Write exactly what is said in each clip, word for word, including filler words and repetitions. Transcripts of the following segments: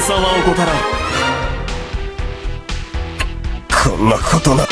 さは怠らん。こんなことな。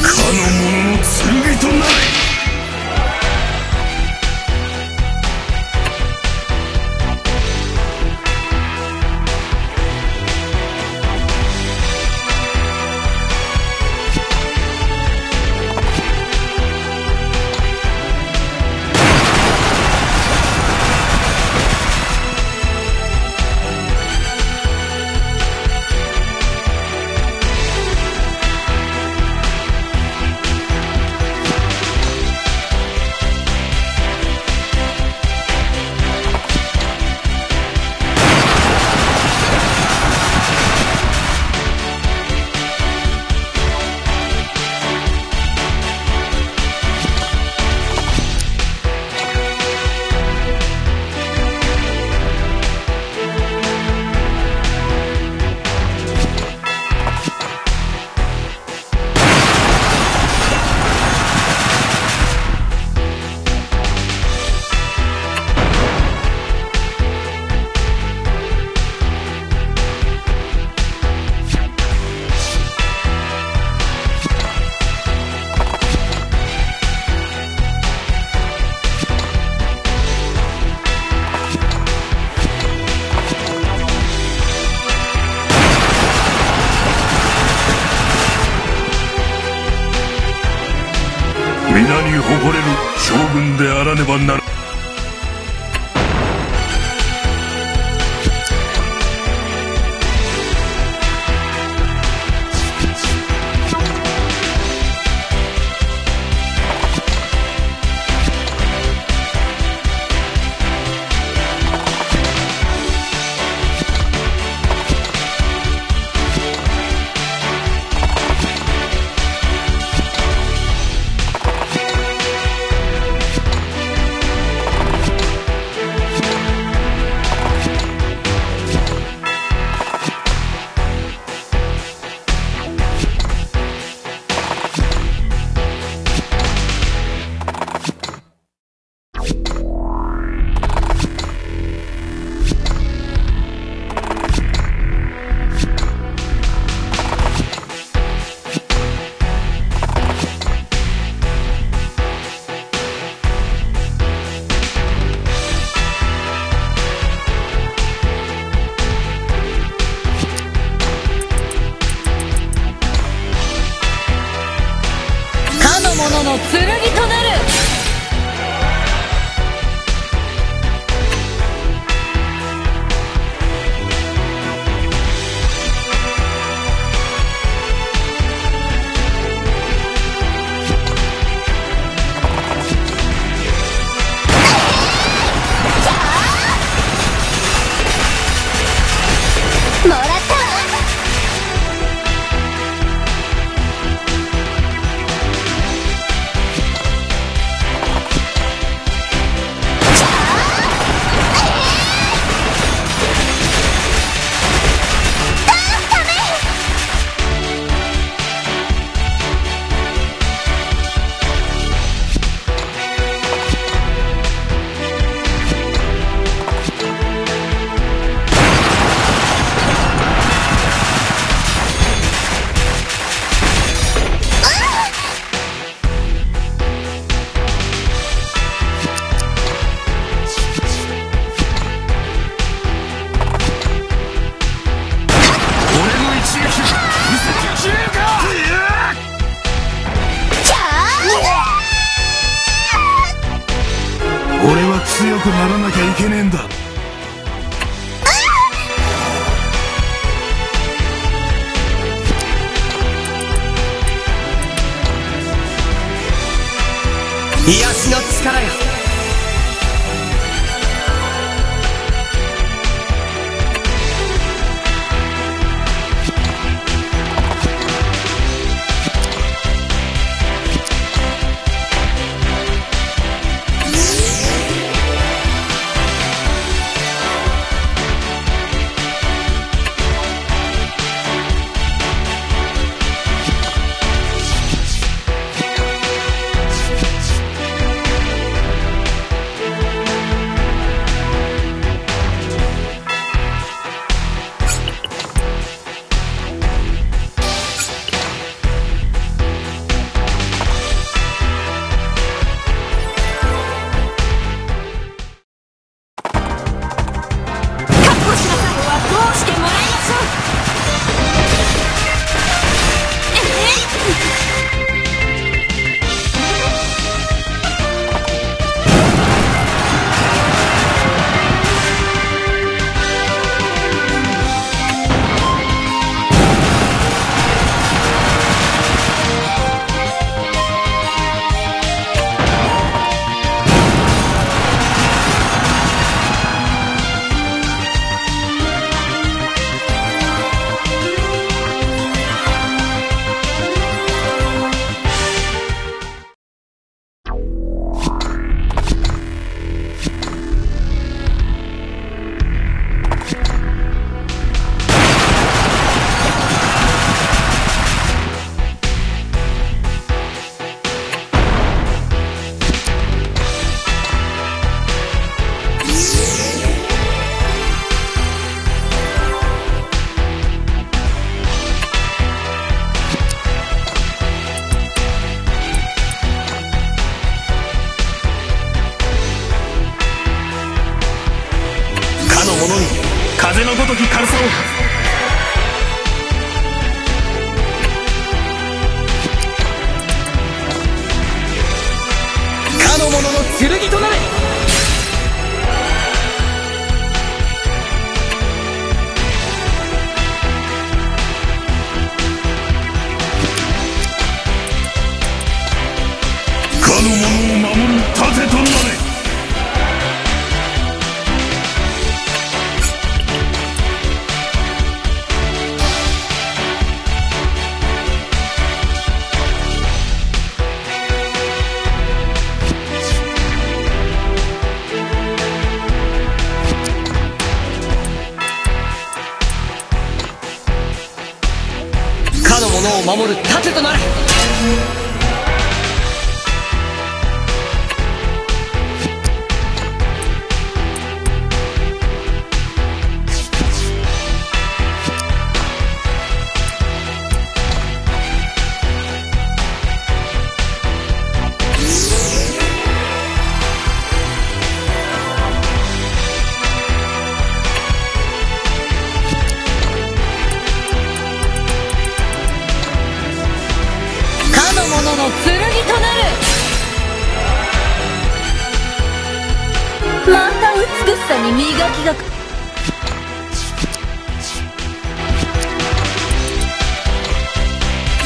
かの者の剣となれ。皆に誇れる将軍であらねばなら。かの者の剣となる。もらったわ。俺は強くならなきゃいけねえんだ。癒しの力よ。かの者に風のごとき辛さを。かの者の。 剣となれ。かの者を守る盾となれ。 かの者を守る盾となれ。 かの者の。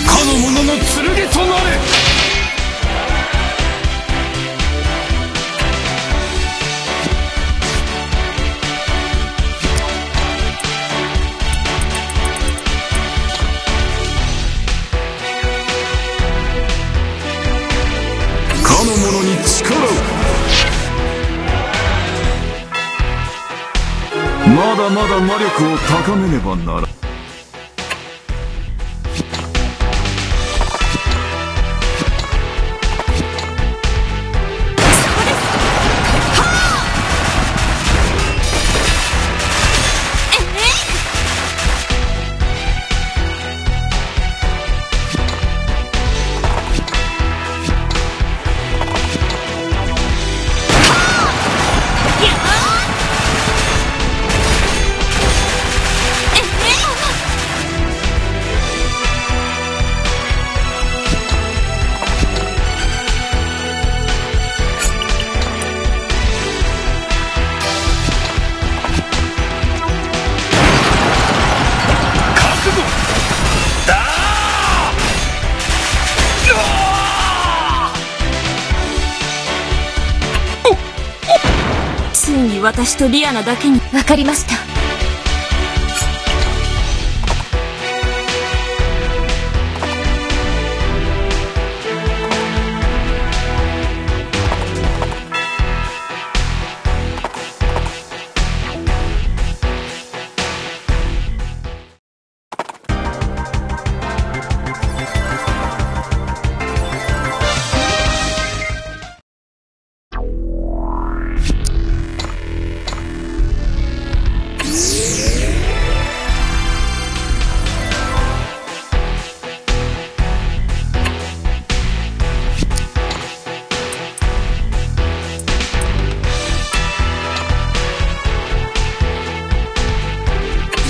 かの者の。 かの者に力を。まだまだ魔力を高めねばならん。私とディアナだけに。わかりました。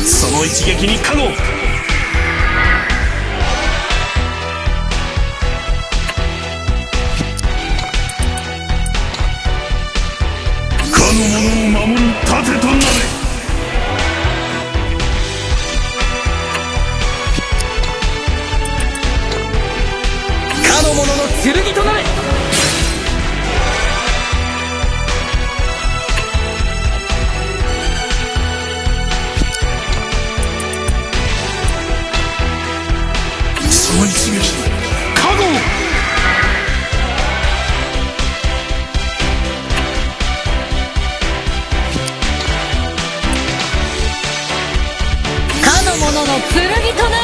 その一撃に覚悟。かの者を守り盾となれ。かの者の剣となれ。その一撃、加護。かの者の剣とな